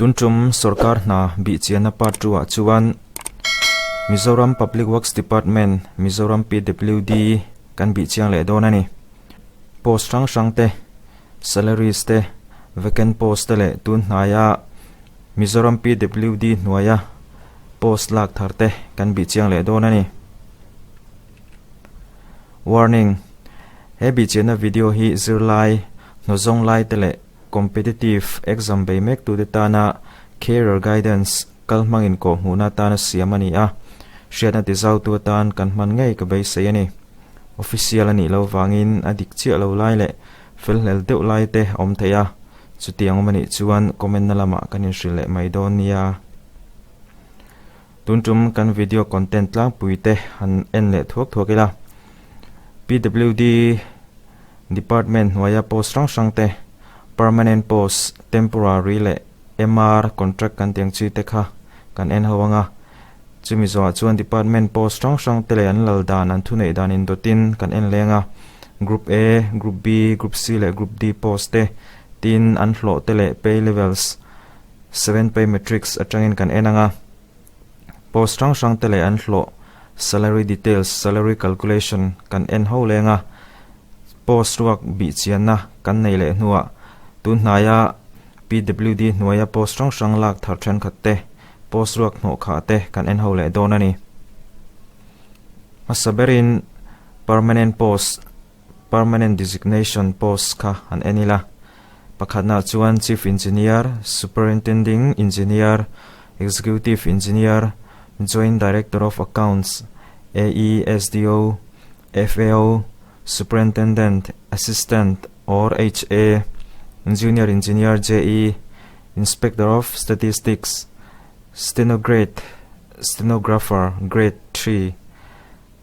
Tun tum sorkar hna bihchianna part two ah chuan Mizoram Public Works Department, Mizoram PWD, kan bihchiang leh dawn a ni. Post hrang hrang te, salaries te, vacant post te leh tun hnaia Mizoram PWD hnuaia post lak thar te kan bihchiang leh dawn a ni. Warning, He bihchianna video hi zirlai, hnawzawng lai te leh Competitive exam bei mek tute tana Career Guidance kal hmangin kawhhmuhna atana siam a ni a, hriatna tizautu atan kan hman ngei ka beisei a ni. Official a nih loh vangin a dik chiah lo lai leh felhlel deuh lai te a awm thei a, chutiang awm a nih chuan comment na lamah kan inhrilh leh mai dawn nia. Tun tum kan video content tlangpui te han en leh thuak thuak ila. PWD Department hnuaia post hrang hrang te, permanent post, temporary leh MR contract kan tih ang chi te kha kan en ho ang a. Chumi zawhah chuan department post hrang hrang te leh an lal dan, an thuneih dan indawtin kan en leng a. Group A, Group B, Group C leh Group D post te tin an hlawh te leh pay levels, seven pay matrix atangin kan en ang a. Post hrang hrang te leh an hlawh, salary details, salary calculation, kan en ho leng a, post ruak bihchianna kan nei leh hnuah tun hnaia PWD hnuaia post hrang hrang lak thar thenkhat te, post ruak hnawh khah te kan en ho leh dawn a ni. Hmasa berin permanent post, permanent designation post kha han en ila. Pakhatnaah chuan Chief Engineer, Superintending Engineer, Executive Engineer, Joint Director of Accounts, AE, SDO, FAO, Superintendent, Assistant or HA, Junior Engineer, JE, Inspector of Statistics, Stenograde, Stenographer, Grade 3,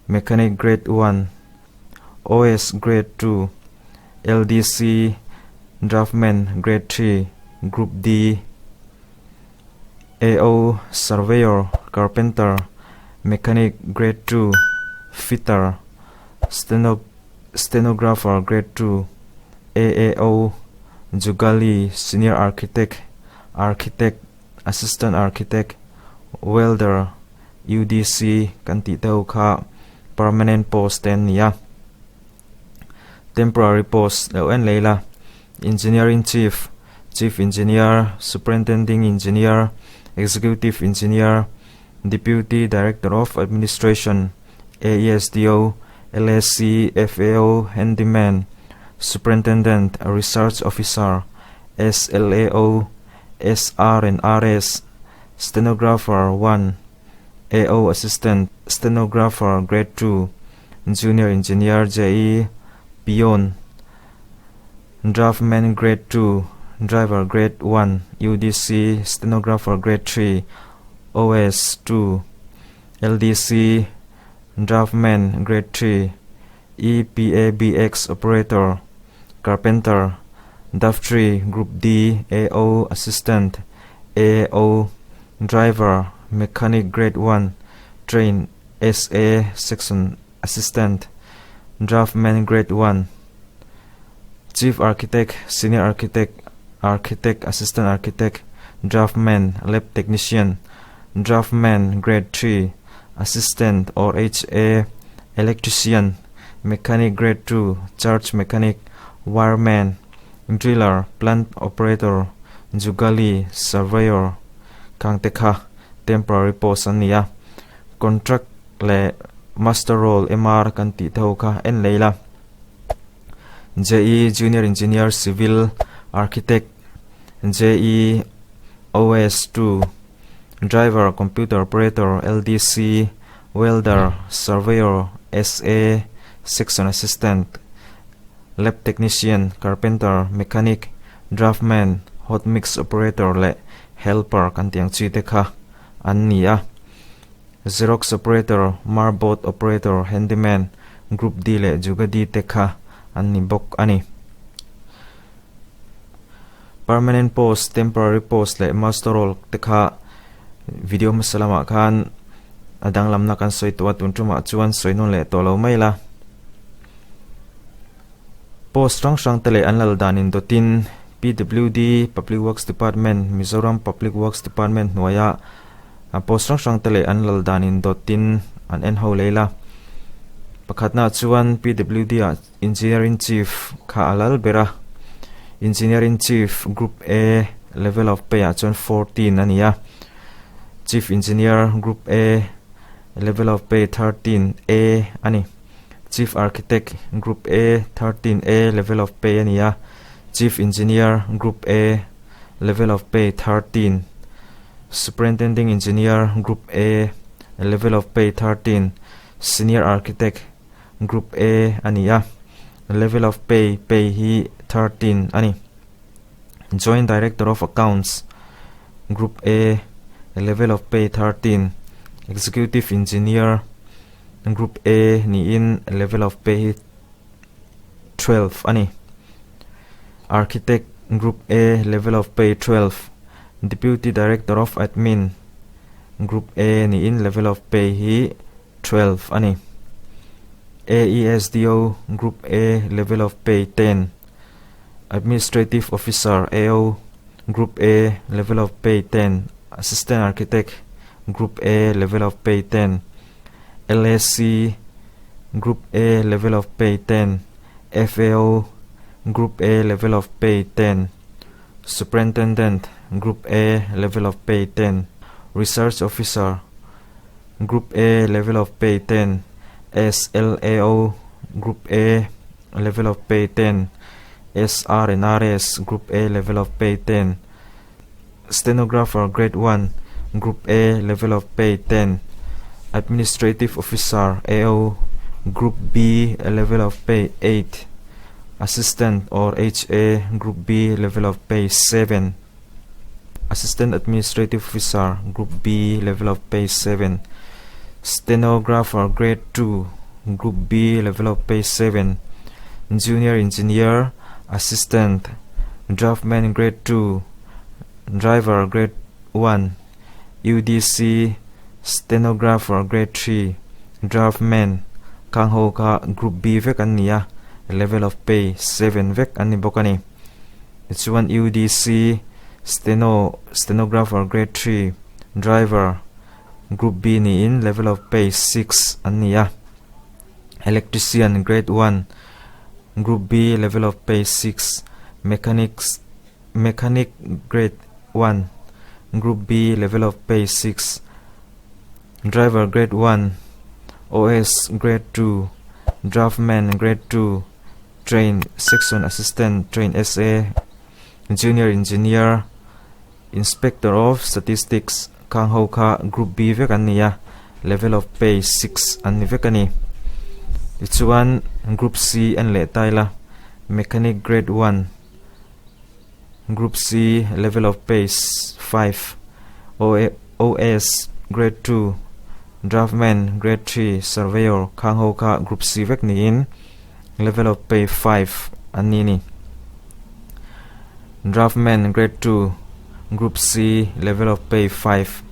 Mechanic Grade 1, OS Grade 2, LDC, Draftman Grade 3, Group D, AO, Surveyor, Carpenter, Mechanic Grade 2, Fitter, Steno Stenographer Grade 2, AAO, Jugali, Senior Architect, Architect, Assistant Architect, Welder, UDC kan tih te ho kha permanent post te an ni a. Temporary post lo en leh ila, Engineering Chief, Chief Engineer, Superintending Engineer, Executive Engineer, Deputy Director of Administration, AESDO, LAC, FAO, Handyman, Superintendent, Research Officer, SLAO, SR and RS, Stenographer 1, AO Assistant, Stenographer Grade 2, Junior Engineer JE, Peon, Draftman Grade 2, Driver Grade 1, UDC, Stenographer Grade 3, OS 2, LDC, Draftman Grade 3, EPABX Operator, Carpenter, Daftri Group D, AO Assistant, AO Driver, Mechanic Grade 1, Train SA Section Assistant, Draftman Grade 1, Chief Architect, Senior Architect, Architect, Assistant Architect, Draftman, Lab Technician, Draftman Grade 3, Assistant or HA, Electrician, Mechanic Grade 2, Charge Mechanic, Wireman, Driller, Plant Operator, Jugali, Surveyor, khang te kha temporary post an ni a. Contract leh Muster Roll, MR, kan tih te ho kha en leh ila. JE, Junior Engineer, Civil, Architect, JE, OS 2, Driver, Computer Operator, LDC, Welder, Surveyor, SA, Section Assistant, Lab Technician, Carpenter, Mechanic, Draftman, Hot Mix Operator leh Helper kan tih ang chi te kha an ni a. Xerox Operator, Marbot Operator, Handyman, Group D leh Jugadi te kha an ni bawk a ni. Permanent post, temporary post leh muster roll te kha video hmasa lamah khan a danglamna kan sawi tawh a, tun tumah chuan sawi nawn leh tawh lo mai la. Post hrang hrang te leh an lal dan indawtin. PWD, Public Works Department, Mizoram Public Works Department hnuaia post hrang hrang te leh an lal dan indawtin an en ho leh ila. Pakhatnaah chuan PWD ah Engineer in Chief kha a lal ber a, Engineer in Chief Group A level of pay ah chuan 14 a ni a, Chief Engineer Group A level of pay 13 A a ni. Chief Architect Group A 13 A level of pay a ni a, Chief Engineer Group A level of pay 13, Superintending Engineer Group A level of pay 13, Senior Architect Group A a ni a, level of pay pay hi 13 a ni. Joint Director of Accounts Group A level of pay 13, Executive Engineer Group A niin level of pay hi 12 a ni. Architect Group A level of pay 12, Deputy Director of Admin Group A niin level of pay hi 12 a ni. AESDO Group A level of pay 10, Administrative Officer AO Group A level of pay 10, Assistant Architect Group A level of pay 10, LAC Group A level of pay 10, FAO Group A level of pay 10, Superintendent Group A level of pay 10, Research Officer Group A level of pay 10, SLAO Group A level of pay 10, SR and RS Group A level of pay 10, Stenographer Grade 1 Group A level of pay 10, Administrative Officer AO Group B level of pay 8, Assistant or HA Group B level of pay 7, Assistant Administrative Officer Group B level of pay 7, Stenographer Grade 2 Group B level of pay 7, Junior Engineer Assistant Draftman Grade 2, Driver Grade 1, UDC Stenographer Grade 3, Draftman khang ho kha Group B vek an ni a, level of pay 7 vek an ni bawk a ni. Tichuan UDC Steno Stenographer Grade 3, Driver Group B niin level of pay 6 an ni a. Electrician Grade 1, Group B level of pay 6, Mechanics Mechanic Grade 1, Group B level of pay 6, Driver Grade 1, OS Grade 2, Draftman Grade 2, Train Section Assistant Train SA, Junior Engineer, Inspector of Statistics khang ho kha Group B vek an ni a, level of pay 6 an ni vek a ni. Tichuan Group C an leh ta ila, Mechanic Grade 1, Group C level of pay 5, OS Grade 2, Draftman Grade 3, Surveyor khang ho kha Group C vek niin level of pay 5 an ni a ni. Draftman Grade 2, Group C level of pay 5,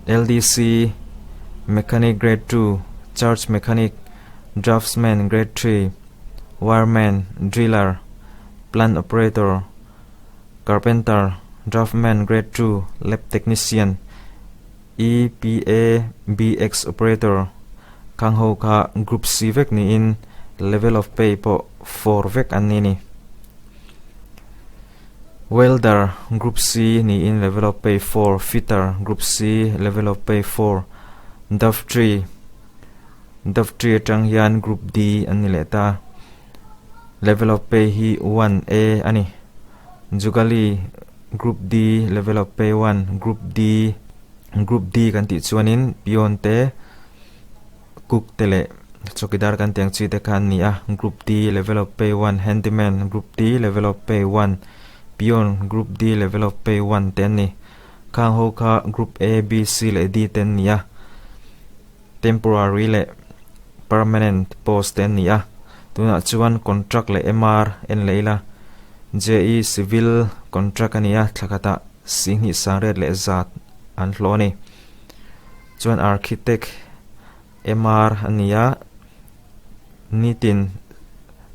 LDC Mechanic Grade 2, Charge Mechanic, Draftsman Grade 3, Wireman, Driller, Plant Operator, Carpenter, Draftman Grade 2, Lab Technician, EPABX Operator khang ho kha Group C vek niin level of pay pawh 4 vek an ni a ni. Welder Group C niin level of pay 4, Fitter Group C level of pay 4, Dove Tree Dove Tree atang hian Group D an ni leh ta. Level of pay hi 1A a ni. Jugali Group D level of pay 1, Group D Group D kan tih chuanin peon te cook te leh chawkidar kan tih ang chi te kha an ni a. Group D level of pay 1, Handyman Group D level of pay 1, Peon Group D level of pay 1 te an ni. Khang ho kha Group A, B, C leh D te an ni a. Temporary leh permanent post te an ni a. Tunah chuan contract leh MR en leh ila. JE Civil contract a ni a, thla khatah Singhnih sangriat leh zat an hlawh a ni. Chuan Architect MR a ni a, nitin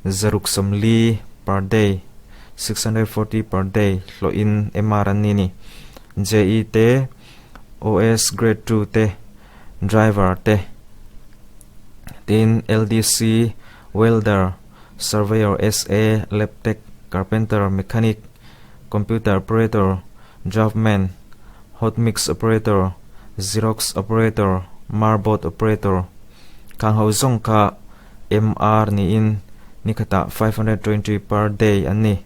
zaruk sawmli per day. 640 per day hlawhin MR an ni a ni. JE te, OS Grade 2 te, Driver te, tin LDC, Welder, Surveyor SA, Lab Tech, Carpenter, Mechanic, Computer Operator, Draftman, Hot Mix Operator, Xerox Operator, Marbot Operator, khang ho zawng kha MR niin nikhatah 520 per day an ni.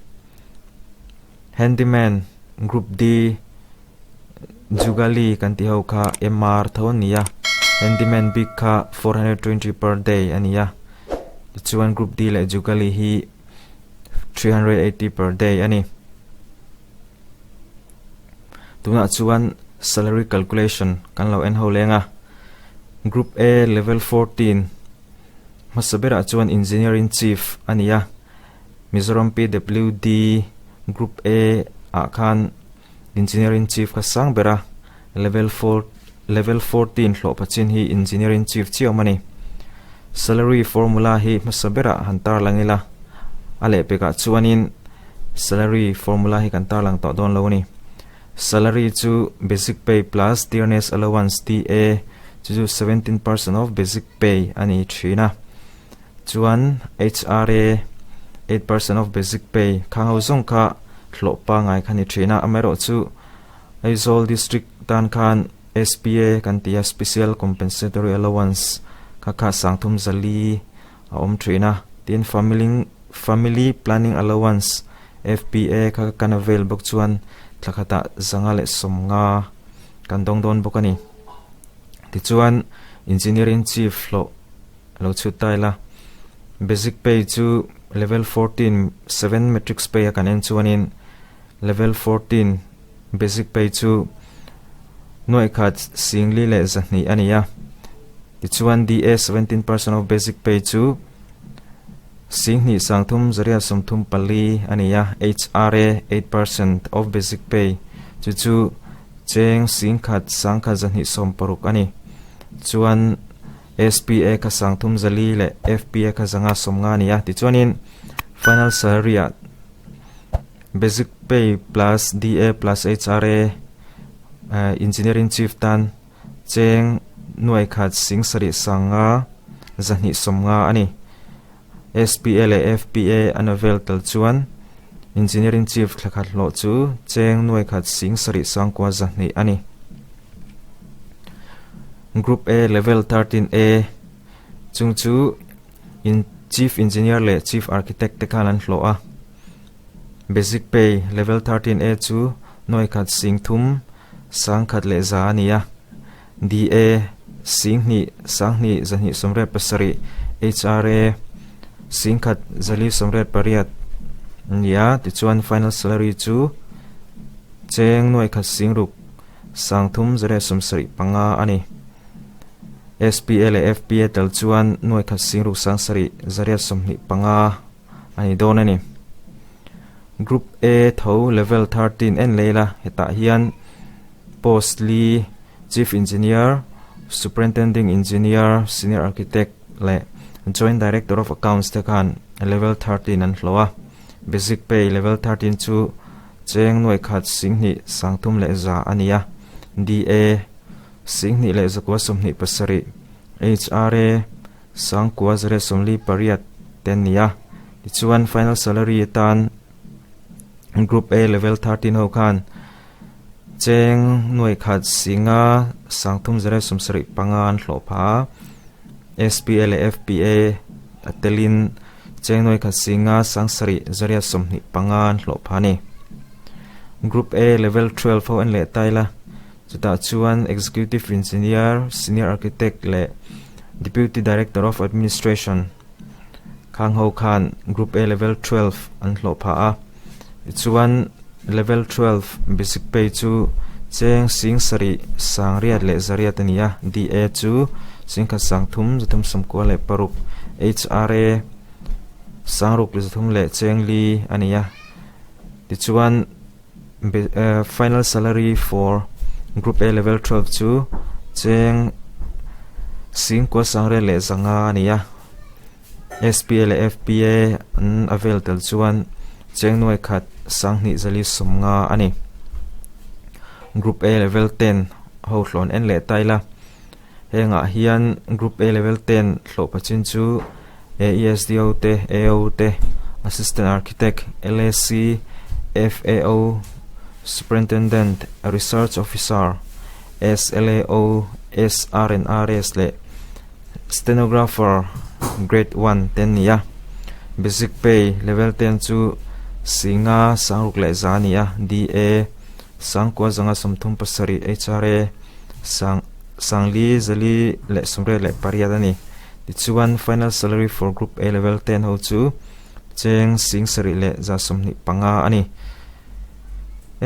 Handyman, Group D, Jugali kan tih ho kha MR tho an ni a, Handyman bik kha 420 per day a ni a, tichuan Group D leh Jugali hi 380 per day a ni. Tunah chuan salary calculation kan lo en ho leng a, Group A level 14 hmasa berah chuan Engineer in Chief a ni a, Mizoram PWD Group A ah khan Engineer in Chief kha sang ber a, Level 4 Level 14 hlawh pachin hi Engineer in Chief chiah awm a ni. Salary formula hi hmasa berah han tarlang ila, a lehpekah chuanin salary formula hi kan tarlang tawh dawn lo a ni. Salary chu basic pay plus dearness allowance DA chu chu 17% of basic pay a ni thin a. Chuan HRA 8% of basic pay khang ho zawng kha hlawh pangai kha ni thin a, amaherawh chu Aizawl District tan khan SPA kan ti a, Special Compensatory Allowance kha kha sangthum zali a awm thin a, tin Family Family Planning Allowance, FPA, kha kan avail bawk chuan thla khatah zanga leh sawmnga kan dawng dawn bawk a ni. Tichuan Engineering Chief hlawh lo chhut ta ila. Basic pay chu level 14 7 matrix pay a kan en chuanin level 14 basic pay chu nuaih khat singli leh zahnih a ni a. Tichuan DA 17% of basic pay chu singhnih sangthum zariat 34 a ni a. HRA 8% of basic pay chu chu cheng singkhat sangkhat zahnih 60 a ni. Chuan SPA kha 340 leh FPA kha 150 a ni a. Tichuanin final salary ah basic pay plus DA plus HRA engineering chief tan cheng nuai khat 7 sanga 250 a ni. SPA leh FPA an avail tel chuan engineering chief thlakhat hlawh chu cheng nuai khat 7 9,200 a ni. Group A level 13A chung chu in chief engineer leh chief architect te khan an hlawh a. Basic pay level 13A chu nuai khat 3 sangkhat leh za a ni a. DA 2 2 287 HRA 1 498 ni a. Tichuan final salary chu cheng nuai khat 6 375 a ni. SPA leh FPA tel chuan nuai khat 6 7 125 a ni dawn a ni. Group A tho level 13 en lei la, hetah hian post li Chief Engineer, Superintending Engineer, Senior Architect leh Joint Director of Accounts te khan level 13 an hlawh a. Basic pay level 13 chu cheng nuai khat 2 3 leh za a ni a. DA 2 leh 927 HRA 9,148 te an ni a. Tichuan final salary atan Group A level 13 ho khan cheng nuai khat 5 375 an hlawh phah a. SPA leh FPA a telin cheng nuai khat 5 7 125 an hlawh phah a ni. Group A level 12 ho en leh ta ila, chutah chuan Executive Engineer, Senior Architect leh Deputy Director of Administration khang ho khan Group A level 12 an hlawh phah a. Tichuan level 12 basic pay chu cheng 7 8 leh 800 a ni a. DA chu 1 3 396 leh HRA 6 leh cheng li a ni a. Tichuan final salary for Group A level 12 chu cheng 9 leh 500 a ni a. SPA leh FPA an avail tel chuan Cheng nuai khat 24 50 a ni. Group A level 10 ho hlawn en leh ta ila. Hengah hian Group A level 10 hlawh pachin chu AESDO te, AO te, Assistant Architect, LAC, FAO, Superintendent, Research Officer, SLAO, SRNRS leh Stenographer Grade 1 te an ni a. Basic Pay Level 10 chu Singa Sangruk leh Za a ni a, DA, Sangkua zanga 37, HRA, Sang Sangli Zali leh 68 a ni. Tichuan Final Salary for Group A Level 10 ho chu cheng 75 leh 125 a ni.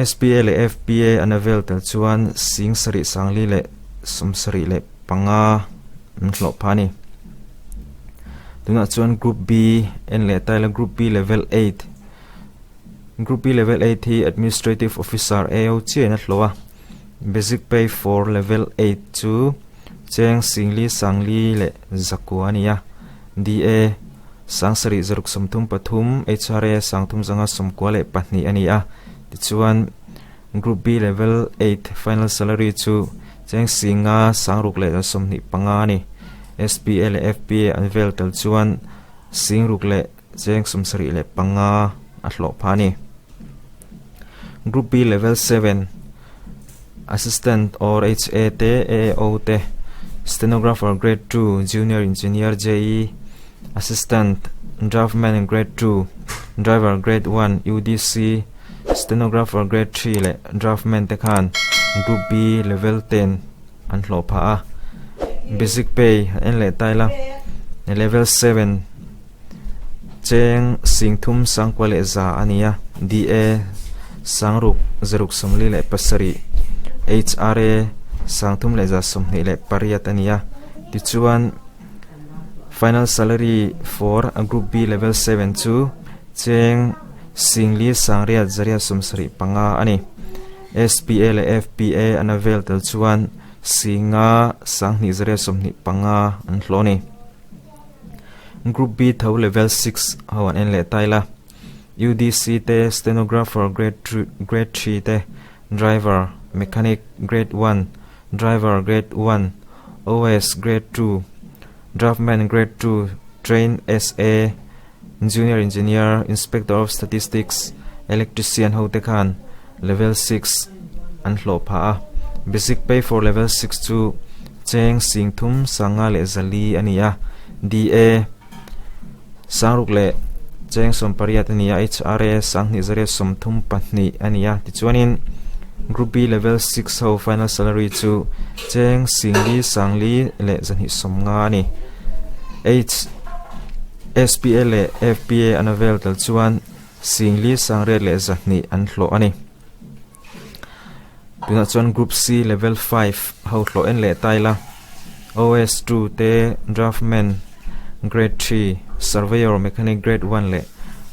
SPA leh FPA an avail tel chuan 7 Sangli leh 75 an hlawh phah a ni. Tunah chuan Group B en leh ta ila Group B Level 8 Group B Level 8 hi Administrative Officer AO chiahin a hlawh a. Basic Pay for Level 8 chu cheng 4 Sangli leh 9 a ni a. DA 7 zaruk 33 HRA 3 zanga 92 a ni a. Tichuan Group B Level 8 Final Salary chu cheng 5 sangruk leh 25 a ni. SPA leh FPA an vel tel chuan 6 leh cheng 75 a hlawh phah a ni. Group B Level 7 Assistant or HA te, AAO te, Stenographer Grade 2, Junior Engineer JE, Assistant Draftman Grade 2, Driver Grade 1, UDC, Stenographer Grade 3 leh Draftman te khan Group B Level 10 an hlawh phah a. Basic Pay an en leh ta ila. Level 7 cheng 3 sangkua leh za a ni a. DA sangruk zaruk 47 HRA 3 leh za 28 a ni a. Tichuan Final Salary for a Group B Level 7 chu cheng 4 sangriat zariat 75 a ni. SPA leh FPA an avail tel chuan 5 sanghnih zariat 25 an hlawh a ni. Group B tho Level 6 ho an en leh ta ila. UDC te, Stenographer Grade 3 te, Driver, Mechanic Grade 1, Driver Grade 1, OS Grade 2, Draftman Grade 2, Train SA, Junior Engineer, Inspector of Statistics, Electrician ho te khan Level 6 an hlawh phah a. Basic Pay for Level 6 chu cheng 3 sanga leh 4 a ni a. DA sangruk leh cheng 18 a ni a. HRA 2 zariat 32 a ni a. Tichuanin Group B Level 6 ho final salary chu cheng 4 sangli leh 250 a ni. H SPA leh FPA an avail tel chuan 4 sangriat leh 2 an hlawh a ni. Tunah chuan Group C Level 5 ho hlawh en leh ta ila. OS2 te, Draftman Grade 3, Surveyor Mechanic Grade 1 leh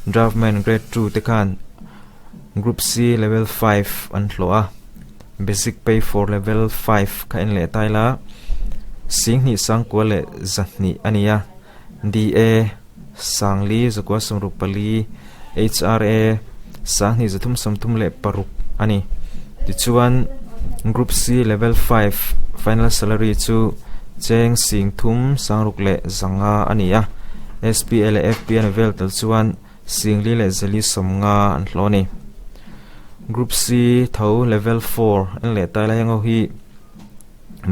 Draftman Grade 2 te khan Group C Level 5 an hlawh a. Basic Pay for Level 5 kha en leh ta ila. 2 sangkua leh 2 a ni a. DA 4 964 HRA 2 3 leh 6 a ni. Tichuan Group C Level 5 Final Salary chu cheng 3 sangruk leh 5 a ni a. SPA leh FPA an vel tel chuan 4 leh 50 an hlawh a ni. Group C tho Level 4 en leh ta ila heng ho hi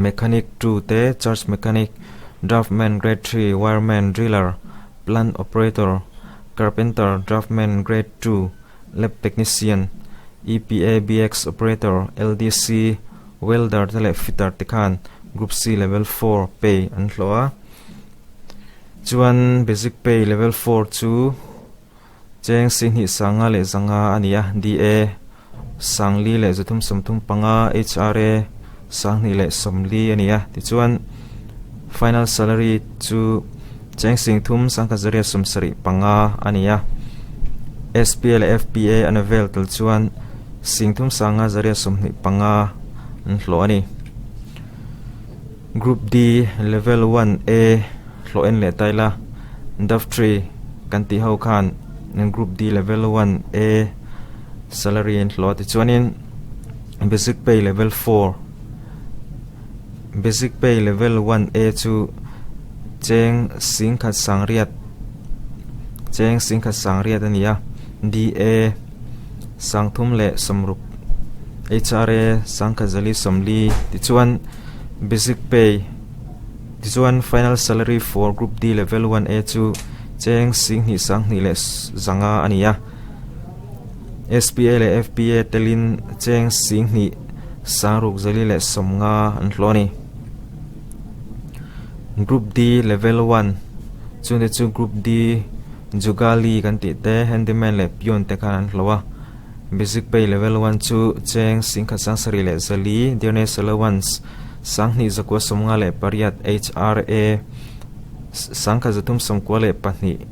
Mechanic 2 te, Charge Mechanic, Draftman Grade 3, Wireman, Driller, Plant Operator, Carpenter, Draftman Grade 2, Lab Technician, EPA BX Operator, LDC, Welder te leh Fitter te khan Group C Level 4 pay an hlawh a. Chuan Basic Pay Level 4 chu cheng 2 sanga leh 5 a ni a. DA 4 leh 335, HRA 2 leh 40 a ni a. Tichuan Final Salary chu cheng 3 sangkhat zariat 75 a ni a. SPA leh FPA an avail tel chuan 3 sanga zariat 25 an hlawh a ni. Group D Level 1A hlawh en leh ta ila. Daftri kan tih ho khan Group D Level 1A salary an hlawh a tichuanin Basic Pay Level 4 Basic Pay Level 1A chu cheng singkhat sangriat cheng singkhat sangriat a ni a DA sangthum leh sawmruk HRA sangkhat zali sawmli tichuan Basic Pay Tichuan final salary for Group D Level 1A chu cheng singhnih sanghnih leh zanga a ni a. SPA leh FPA telin cheng singhnih sangruk zali leh sawmnga an hlawh a ni. Group D Level 1 chungte chu Group D Jugali kan tih te handyman leh peon te khan an hlawh a. Basic Pay Level 1 chu cheng singkhat sangsarih leh zali Dearness Allowance sanghnih zakua 58 HRA sangkhat zathum 92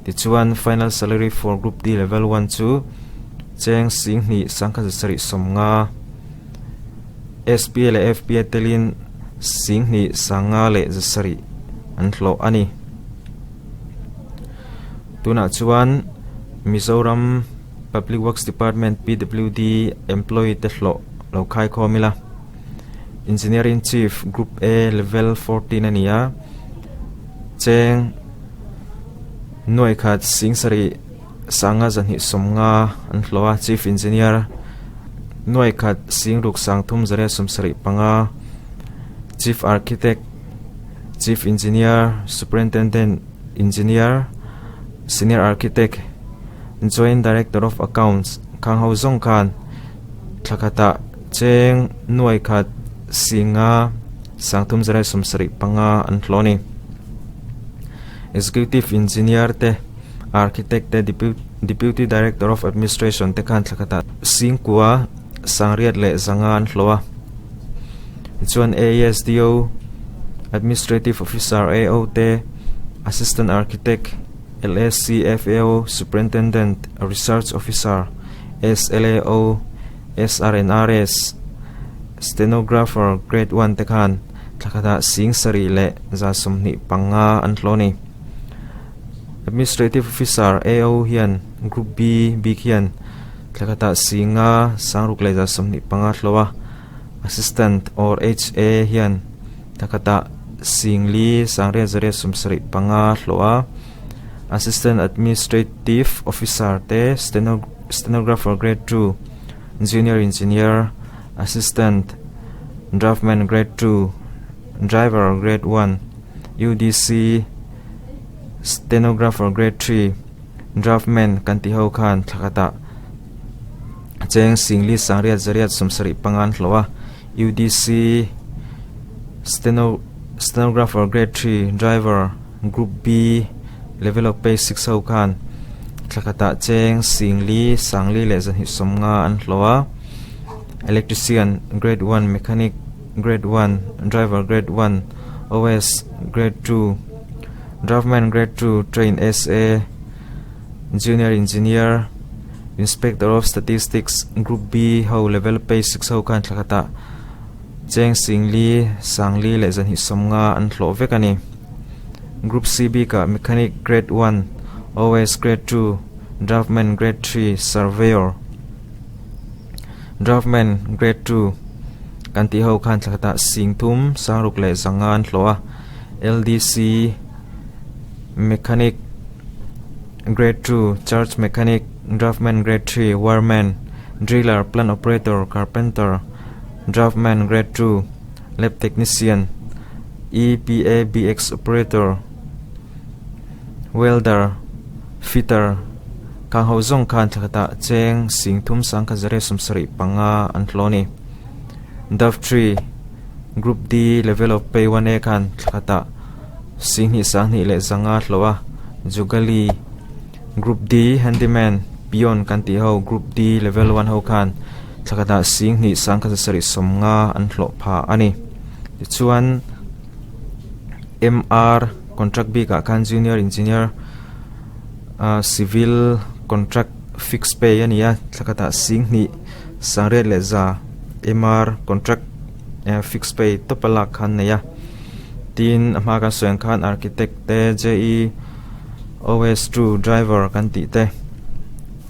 tichuan final salary for Group D Level 1 chu cheng singhnih sangkhat zasarih 50 SPA leh FPA telin singhnih sanga leh zasarih an hlawh a ni. Tunah chuan Mizoram Public Works Department PWD employee te hlawh lo khai khawm ila. Engineer in Chief Group A Level 14 a ni a, cheng nuai khat singsarih sanga zahnih sawmnga an hlawh a, Chief Engineer nuai khat singruk sangthum zariat sawmsarih panga, Chief Architect, Chief Engineer, Superintendent Engineer, Senior Architect, Joint Director of Accounts khang ho zawng khan thla khatah cheng nuai khat singa sangthum zariat sawmsarih panga an hlawh a ni. Executive Engineer te, Architect te, Deputy Director of Administration te khan thla khatah singkua sangriat leh zanga an hlawh a. Tichuan ASDO, Administrative Officer AO te, Assistant Architect, LAC, FAO, Superintendent, Research Officer, SLAO, SRNRS, Stenographer Grade 1 te khan thla khatah sing sarih leh 25 an hlawh a ni. Administrative Officer AO hian Group B bik hian thla khatah singa sangruk leh 25 hlawh a, Assistant or HA hian thla khatah singli sangriat zariat 75 hlawh a, Assistant Administrative Officer te Stenographer Grade 2, Junior Engineer, Assistant, Draftman Grade 2, Driver Grade 1, UDC, Stenographer Grade 3, Draftman kan tih ho khan thla khatah cheng singli sangriat zariat 75 an hlawh a, UDC, Steno Stenographer Grade 3, Driver, Group B, Level of Pay 6 ho khan thla khatah cheng singli sangli leh 250 an hlawh a, Electrician Grade 1, Mechanic Grade 1, Driver Grade 1, OS Grade 2, Draftman Grade 2, Train SA, Junior Engineer, Inspector of Statistics Group B ho Level Pay 6 ho khan thla khatah cheng singli sangli leh 250 an hlawh vek a ni. Group C bikah Mechanic Grade 1, OS Grade 2, Draftman Grade 3, Surveyor, Draftman Grade 2 kan tih ho khan thla khatah singthum sangruk leh 500 an hlawh a, LDC Mechanic Grade 2, Charge Mechanic, Draftman Grade 3, Wireman, Driller, Plant Operator, Carpenter, Draftman Grade 2, Lab Technician, EPABX Operator, Welder, Fitter, khang ho zawng khan thla khatah cheng singthum sangkhat zariat 75 an hlawh a ni. Dove 3, Group D Level of Pay 1A khan thla khatah singhnih sanghnih leh 500 hlawh a, Jugali, Group D Handyman, Peon kan tih ho Group D Level 1 ho khan thla khatah singhnih sangkhat zasarih 50 an hlawh pha a ni. Tichuan MR contract bikah khan Junior Engineer Civil contract fixed pay a ni a, thla khatah singhnih sangriat leh za MR contract fixed pay tawpa lak khan nei a. Tin a hma kan sawi ang khan Architect te JE. OS2 driver kan tih te,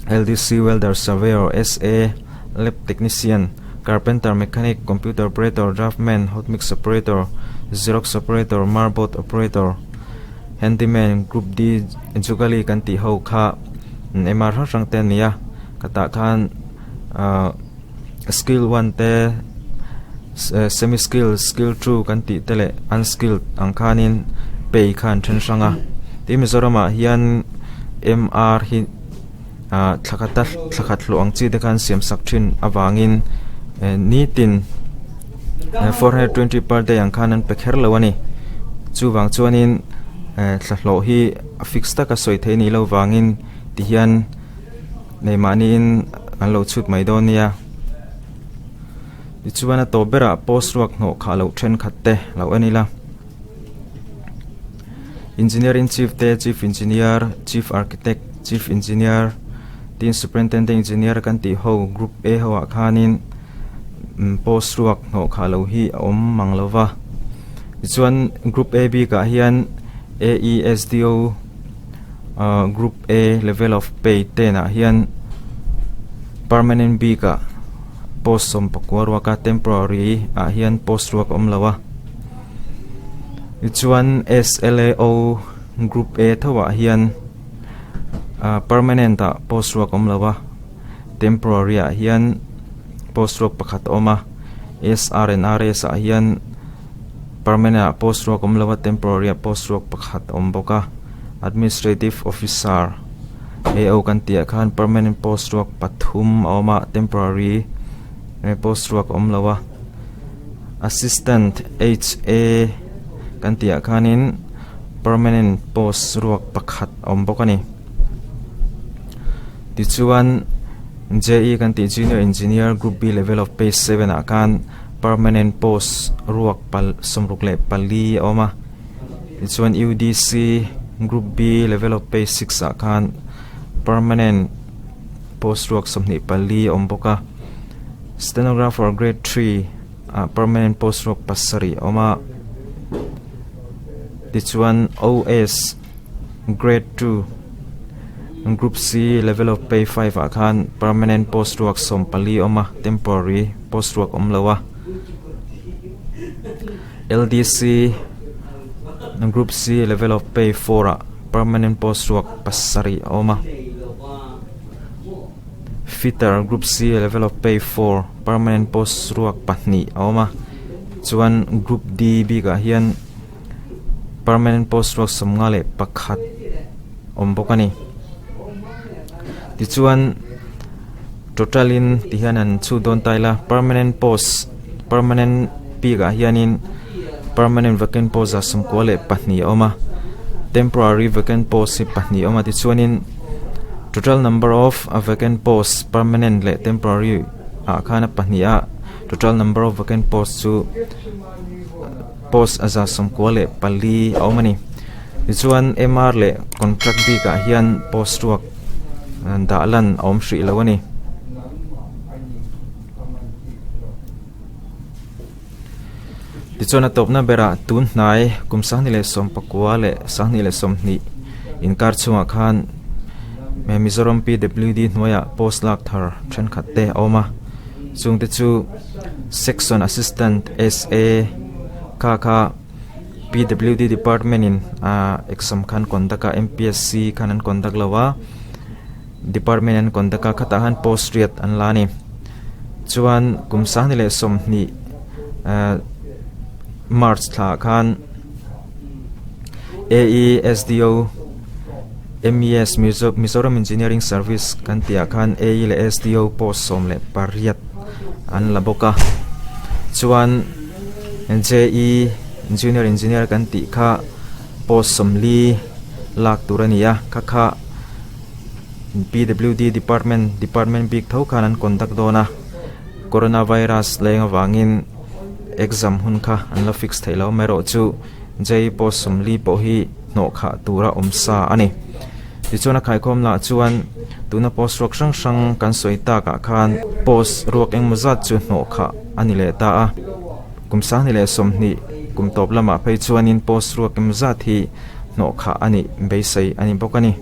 LDC welder, surveyor, SA, lab technician, carpenter, mechanic, computer operator, draftman, hot mix operator, xerox operator, marbot operator, handyman, group D jugali kan tih ho kha MR hrang hrang te a ni a, khatah khan ahh skill one te semi skill skill two kan tih te leh unskilled ang khanin pay kha an then hrang a tin Mizoramah hian M_R hi ah thla khata thla khat hlawh ang chi te khan siam sak thin avangin nitin 420 per day ang khan an pe kher lo a ni chuvang chuanin thla hlawh hi a fix taka sawi theih a nih loh vangin tihian. Nei mahniin an lo chhut mai dawn nia. Tichuan a tawp berah post ruak hnawh khah loh thenkhat te lo en ila. Engineer in chief te, chief engineer, chief architect, chief engineer tin superintendent engineer kan tih ho group A ho ah khanin post ruak hnawh khah loh hi a awm mang lo va. Tichuan group A bikah hian AESDO. Group A level of pay ten ah hian permanent bik ah post 19 ruak a temporary ah hian post ruak a awm lo a tichuan S_L_A_O group A tho ah hian ah permanent ah post ruak a awm lo a temporary ah hian post ruak pakhat a awm a S_R and R_S ah hian. Permanent ah post ruak awm lo a, temporary ah post ruak pakhat a awm bawk a, administrative officer AO kan tih ah khan permanent post ruak pathum a awm a, temporary post ruak a awm lo a, assistant HA kan tih ah khanin permanent post ruak pakhat a awm bawk a ni. Tichuan J_E kan tih junior engineer group B level of pay 7 ah khan. Permanent post ruak pal 64 a awm a tichuan U_D_C group B level of pay 6 ah khan permanent post ruak 24 a awm bawk a stenographer grade 3 ah permanent post ruak pasarih a awm a tichuan O_S grade 2 group C level of pay 5 ah khan permanent post ruak 14 a awm a temporary post ruak awm lo a L_D_C group C level of pay 4 ah permanent post ruak pasarih a awm a fitter group C level of pay 4 permanent post ruak pahnih a awm a chuan group D bikah hian. Permanent post ruak 51 awm bawk a ni. Tichuan total in ti hian an chhut dawn ta ila permanent post permanent bik ah hianin permanent vacant post ah 92 a awm a temporary vacant post hi pahnih a awm a tichuanin total number of a vacant post permanent leh temporary ah khan a pahnih a total number of vacant post chu. Post 94 a awm a ni. Tichuan MR leh contract bikah hian post ruak dah lan a awm hrih lo a ni. Tichuan a tawpna berah tun hnai kum 2019 leh 2020 inkar chhungah khan Mizoram PWD hnuaiah post lak thar thenkhat te a awm a. Chungte chu. Section Assistant, SA, kha kha PWD department in ah exam khan conduct a M_P_S_C khan an conduct lo a department an conduct a khatah khan post riat an la a ni chuan kum 2020 ah March thla ah khan A_E_S_D_O M_E_S Mizoram Engineering Service kan tih ah khan A_E leh S_D_O post 18 an la bawk a chuan J_E Junior Engineer kan tih kha post 40 lak tur a ni a kha kha P_W_D department department bik tho khan an conduct dawn a coronavirus leng avangin exam hun kha an la fix theih loh amaherawhchu J_E post 40 pawh hi hnawh khah tura awm sa a ni. Tichuan a khaikhawm lah chuan tuna post ruak hrang hrang kan sawi takah khan post ruak engmaw zat chu hnawh khah a ni leh ta a. Kum 2020 kum tawp lamah phei chuanin post ruak engmaw zat hi hnawhkhah a nih beisei a ni bawk a ni.